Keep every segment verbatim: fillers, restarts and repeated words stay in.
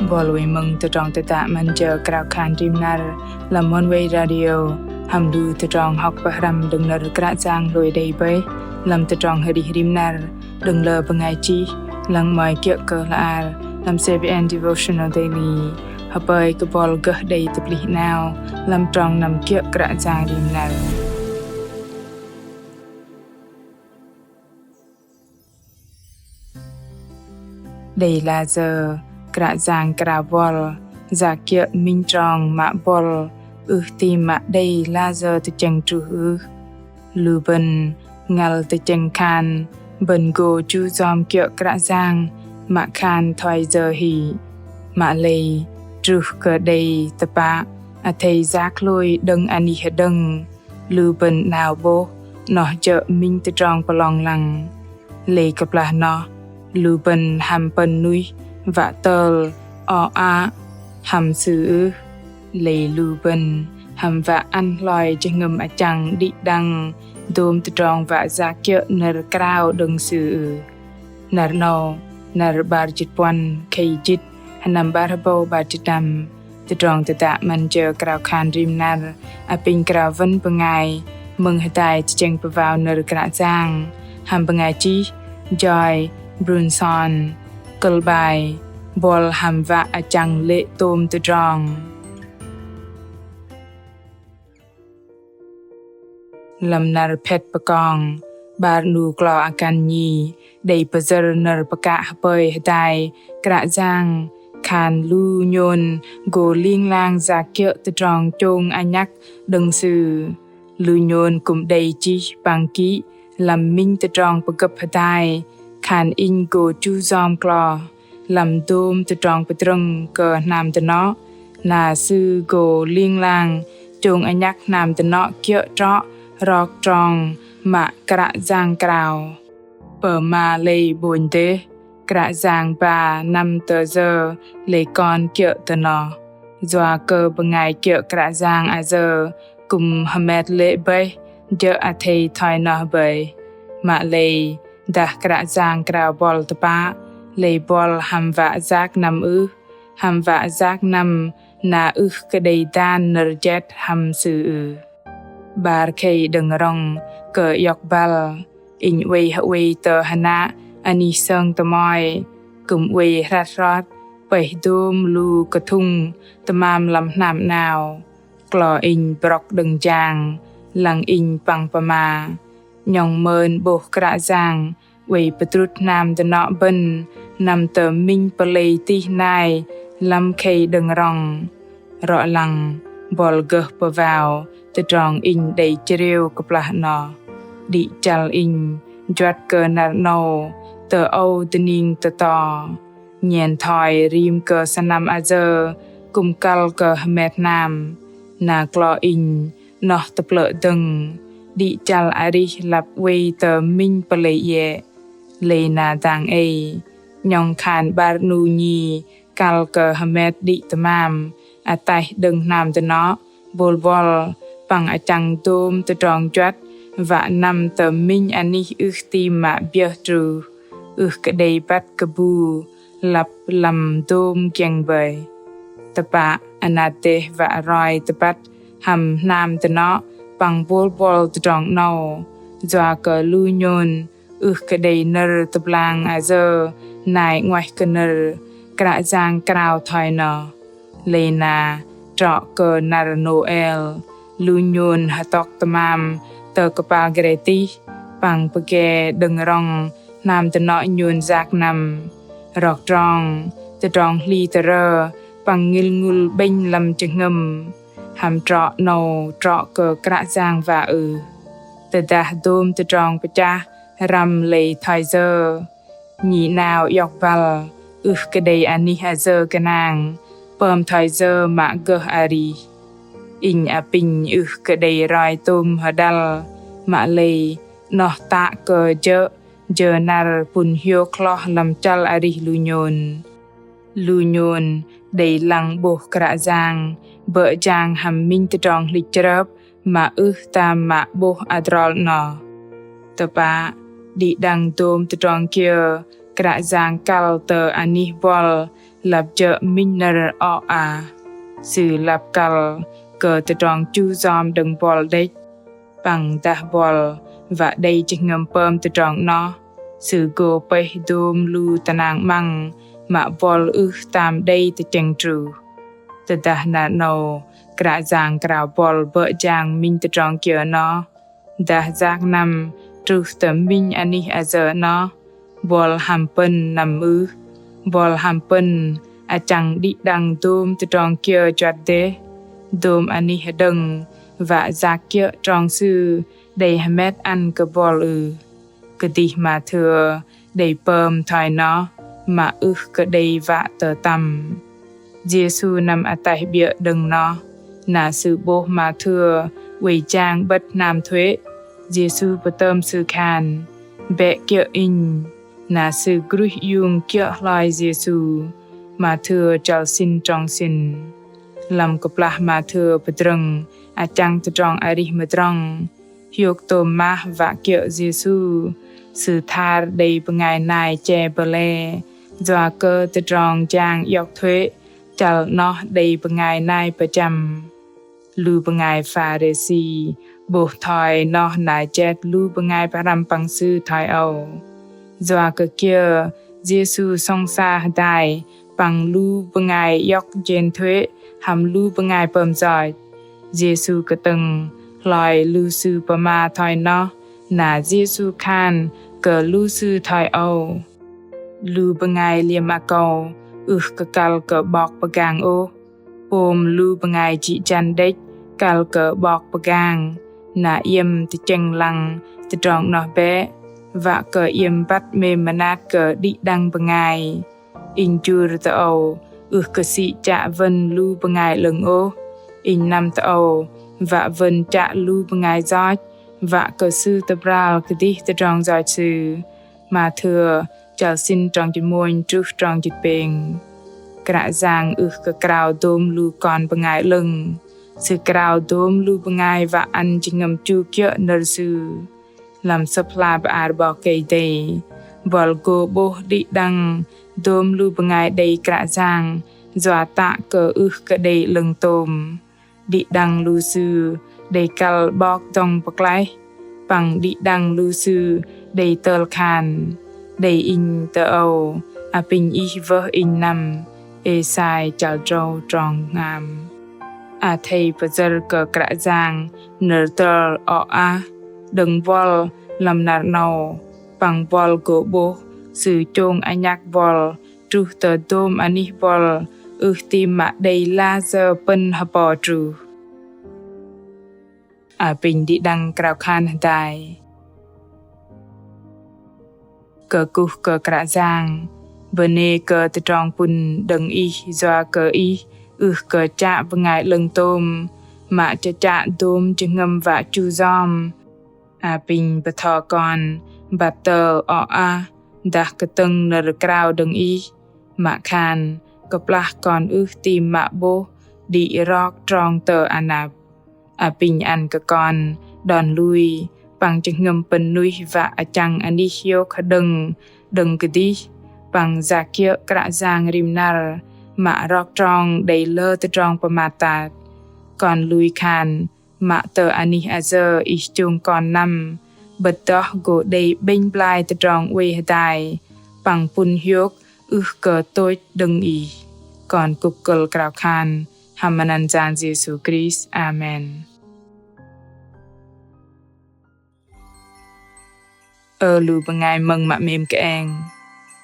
Bol wei mơ̆ng tơdrong tơdă 'Măn Jơ Krao Khan Rim Năr lăm Oneway Radio, hăm lu tơdrong hŏk pơhrăm đơ̆ng nơ̆r Kră Yang lui đei bơih lăm tơdrong arih rim năr đơ̆ng lơ bơngai chih, lăng mă kiơ̆ kơ hla bơar lăm C B N Devotional Daily. Hơpơi kơ bol gơh đei tơplih 'nao lăm trong năm kiơ̆ Kră Yang rim năr. Đei layơ Kră Yang krao bol yak kiơ̆ minh trong mă bol ưh ti mă đei layơ tơchĕng truh ưh? Lu bơ̆n ngăl tơchĕng khan bơ̆n gô chu yom kiơ̆ Kră Yang mă khan thoi yơ hĭ. Mă lei truh kơ đei tơpă athei yak hlôi đơ̆ng anih hơđơ̆ng, lu bơ̆n 'nao 'bôh noh jơ̆ minh tơdrong pơlong lăng. Lei kơplah noh lu bơ̆n hăm pơ̆n nuih wă tơl o ă hăm Sư ưh? Lei lu bơ̆n hăm wă ăn hloi jơhngơ̆m achăng đĭ đăng dôm tơdrong wă yak kiơ̆ nơ̆r krao đơ̆ng Sư ưh? Năr 'nâu, năr 'bar jĭt puăn khei jĭt, hơnăm 'bar hơbâu 'bar jĭt năm, tơdrong tơdă 'Măn Jơ Krao Khan Rim Năr apinh krao wơ̆n bơngai mơ̆ng hơdai tơchĕng pơwao nơ̆r Kră Yang hăm bơngai chih Joy Brunson, kơ̆l bai Bol hăm wă achăng lê̆ tôm tơdrong. Lăm năr phĕt pơkong, 'bar 'nu klo akăn nhi đei pơyơ̆r nơ̆r pơkă hơpơi hơdai Kră Yang khan lu nhôn gô ling lang yak kiơ̆ tơdrong chông anhăk đơ̆ng Sư. Lu nhôn kư̆m đei chih păng kĭ lăm minh tơdrong pơgơ̆p hơdai khan inh gô chu yom klo lăm dôm tơdrong pơdrơ̆ng kơ hnam dơnŏ, na sư gô ling lang chông anhăk hnam dơnŏ kiơ̆ trŏ rok trong mă Kră Yang krao. Pơma lei 'bônh dêh, Kră Yang ba năm tơ yơ lei kon kiơ̆ tơ noh. Yua kơ bơngai kiơ̆ Kră Yang ayơ kư̆m hơmet lê̆ bơih, jơ̆ athei thoi noh bơih. Mă lei dah Kră Yang krao bol tơpă, lei bol hăm wă yak năm ưh, hăm wă yak năm na ưh kơ đei dan nơ̆r jet hăm Sư ưh? 'Bar khei đơ̆ng rŏng kơ iŏk băl, inh oei hơoei tơ hơnă anih sơng tơmoi, kư̆m oei hrăt hrot pơih dôm lu kơthŭng tơmam lăm hnam 'nao. Klo inh brŏk đơ̆ng jang, lăng inh păng pơma 'nhŏng mơn 'bôh Kră Yang oei pơdrŭt hnam dơnŏ bơ̆n năm tơ minh pơlei tih nai lăm khei đơ̆ng rŏng. Rŏ lăng bol gơh pơwao tơdrong inh đei chrêu kơplah 'noh. Đĭ chăl inh juăt kơ năr 'nâu tơ âu dơning tơto. Nhen thoi rim kơ sơnăm ayơ kư̆m kăl kơ hơmet hnam. Na klo inh noh tơplơ̆ dơ̆ng, đĭ chăl arih lăp oei tơ minh pơlei iĕ. Lei na dang ei, 'nhŏng khan 'bar 'nu nhi kăl kơ hơmet đĭ tơmam ataih đơ̆ng hnam dơnŏ bôl bol păng achăng dôm tơdrong juăt wă năm tơ minh anih ưh ti mă biơh truh, ưh kơ đei băt kơ bu lăp lăm dôm giĕng bơih. Tơpă anat dêh wă roi tơbăt hăm hnam dơnŏ păng bôl bol tơdrong 'nâu, yua kơ lu nhôn ưh kơ đei nơ̆r tơblang ayơ nai 'nguaih kơ nơ̆r Kră Yang krao thoi noh. Lei na trŏ kơ năr Nôel, lu nhôn hơtŏk tơmam tơ kơpal gre tih păng pơge đơ̆ng rŏng hnam dơnŏ nhôn yak năm. Rok trong, tơdrong hli tơrơ păng ngĭl ngŭl 'bĕnh lăm jơhngơ̆m. Hăm trŏ 'nâu trŏ kơ Kră Yang wă ưh? Tơdah dôm tơdrong pơchah răm lei thoi yơ, nhi 'nao iŏk băl ưh kơ đei anih ayơ gơnang, pơm thoi yơ mă gơh arih? Inh apinh ưh kơ đei roi tôm hơđăl, mă lei 'noh tă kơ jơ̆ jơ năr pŭn hiôk hloh lăm chăl arih lu nhôn. Lu nhôn đei lăng 'bôh Kră Yang bơ̆ jang hăm minh tơdrong hlĭch chrơp mă ưh tam mă 'bôh adrol 'noh. Tơpă, đĭ đăng dôm tơdrong kiơ Kră Yang kăl tơ anih bol Lăp jơ̆ minh nơ̆r oh ah, sư lăp kăl kơ tơdrong chu yom đơ̆ng buăl đĕch. Păng dah buăl wă đei jơhngơ̆m pơm tơdrong 'noh, sư gô pơih dôm lu tơnăng 'măng mă buăl ưh tam đei tơchĕng truh. Tơdah năr 'nâu Kră Yang krao buăl bơ̆ jang minh tơdrong kiơ 'noh, dah yak năm truh tơ minh anih ayơ 'noh, buăl hăm pơ̆n năm ưh? Buăl hăm pơ̆n achăng đĭ đăng dôm tơdrong kiơ juăt dêh, dôm anih hơđơ̆ng wă yak kiơ̆ trong Sư đei hơmet ăn kơ buăl ưh? Kơdih Mathêu đei pơm thoi noh mă ưh kơ đei wă tơtăm. Yêsu năm ataih 'biơ̆ đơ̆ng noh, na Sư 'bôh Mathêu oei jang 'bơ̆t hnam thuê̆. Yêsu pơtơm sư khan: "Bĕ kiơ̆ Inh." Na sư gruih iung kiơ̆ hloi Yêsu. Mathêu chăl sĭn trong sĭn. Lăm kơplah Mathêu pơdrơ̆ng achăng tơdrong arih mơdrŏng, hiôk tôm mah wă kiơ̆ Yêsu, sư thar đei bơngai nai che bơlê yua kơ tơdrong jang iŏk thuê̆ chăl 'noh đei bơngai nai pơchăm. Lu bơngai Pharisi 'bôh thoi noh na jet lu bơngai pơhrăm păng sư thoi âu. Yua kơ kiơ Yêsu sŏng sa hơdai păng lu bơngai iŏk jên thuê̆ hăm lu bơngai pơm yoch? Yêsu kơtơ̆ng hloi lu sư pơma thoi noh, na Yêsu khan kơ lu sư thoi âu: Lu bơngai liêm akâu ưh kơ kăl kơ 'bok pơgang ôh, pôm lu bơngai jĭ jăn đĕch kăl kơ 'bok pơgang. Na iĕm tơchĕng lăng tơdrong 'noh bĕ, wă kơ iĕm băt 'mêm mơnat kơ đĭ đăng bơngai. Inh jur tơ âu ưh kơ sĭ chă wơ̆n lu bơngai 'lơ̆ng ôh. Inh năm tơ âu wă wơ̆n chă lu bơngai yoch, wă kơ sư tơbral kơdih tơdrong yoch sư. Mathêu chăl sĭn trong jĭt mônh truh trong jĭt pêng. Kră Yang ưh kơ krao dôm lu kon bơngai 'lơ̆ng. Sư krao dôm lu bơngai wă ăn jơhngơ̆m chu kiơ̆ nơ̆r Sư. Lăm Sơ̆p hla bơar 'Bok Kei-Dei, buăl gô 'bôh đĭ đăng dôm lu bơngai đei Kră Yang yua tă kơ ưh kơ đei 'lơ̆ng tôm. Đĭ đăng lu sư đei kăl 'bok dŏng pơklaih, păng đĭ đăng lu sư đei tơl khan: Đei Inh tơ âu, apinh Ih wơh Inh năm. Êsai chăl drâu trong hngam. Athei pơyơ̆r kơ Kră Yang nơ̆r tơl oh ah đơ̆ng buăl lăm năr 'nâu, păng buăl gô 'bôh Sư chông anhăk buăl truh tơ dôm anih buăl ưh tam mă đei lah sơ̆ pơ̆n hơpo truh. Apinh đĭ đăng krao khan hơdai. Kơkuh kơ Kră Yang, bơnê kơ tơdrong pŭn đơ̆ng Ih yua kơ Ih ưh kơ chă bơngai 'lơ̆ng tôm, mă chă chă dôm jơhngơ̆m wă chu yom. Apinh bơtho kon băt tơl oh ah dah kơtơ̆ng nơ̆r krao đơ̆ng Ih, mă khan kơplah kon ưh tam mă 'bôh đĭ rok trong tơ anăp. Apinh ăn kơ kon đon lui păng jơhngơ̆m pơ̆n nuih wă achăng anih hiôk hơđơ̆ng đơ̆ng kơdih, păng yak kiơ̆ Kră Yang rim năr mă rok trong đei lơ tơdrong pơmat tat. Kon lui khan mă tơ anih ayơ Ih chông kon năm, 'bơ̆t noh gô đei 'bĕnh blai tơdrong oei hơdai păng pŭn hiôk ưh kơ tôch đơ̆ng Ih. Kon kŭk kơ̆l krao khan hăm anăn Yang Yêsu Krist. Amen. Ơ lu bơngai mơ̆ng mă 'mêm kơeng.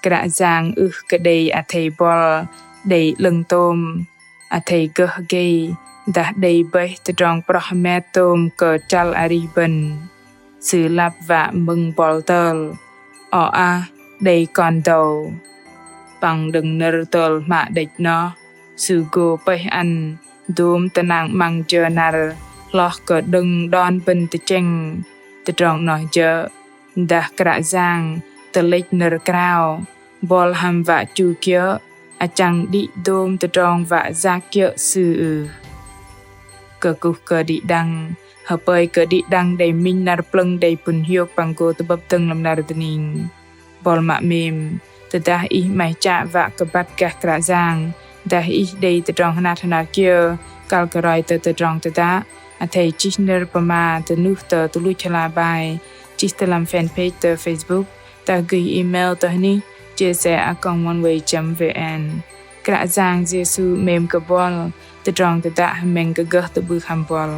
Kră Yang ưh kơ đei athei buăl đei 'lơ̆ng tôm, athei gơh gei dah đei bơih tơdrong prŏh hơmet tôm kơ chăl arih bơ̆n. Sư lăp wă mơ̆ng buăl tơl oh ah đei kon dâu. Păng đơ̆ng nơ̆r tơl hmă đĕch noh, Sư gô pơih ăn dôm tơnăng 'măng jơ năr hloh kơ đơ̆ng đon bơ̆n tơchĕng. Tơdrong noh jơ̆ dah Kră Yang tơlĕch nơ̆r krao, buăl hăm wă chu kiơ̆ achăng đĭ dôm tơdrong wă yak kiơ̆ Sư ưh. Kơkuh kơ đĭ đăng, hơpơi kơ đĭ đăng đei minh năr plơ̆ng đei pŭn hiôk păng gô tơ'bơ̆p dơ̆ng lăm năr dơning. Buăl mă 'mêm, tơdah ih 'maih chă wă kơ băt gah Kră Yang, dah ih đei tơdrong hơnat hơnar kiơ kăl kơ roi tơ tơdrong tơdă, athei chih nơ̆r pơma tơnuh tơ tơluch hla bai, chih tơ lăm fanpage tơ Facebook, dah gơih email tơ hnih chia sẻ a còng oneway chấm vn. Kră Yang Yêsu 'mêm kơ buăl, tơdrong tơdă hơmĕng kơ gơh tơ'bưh hăm buăl.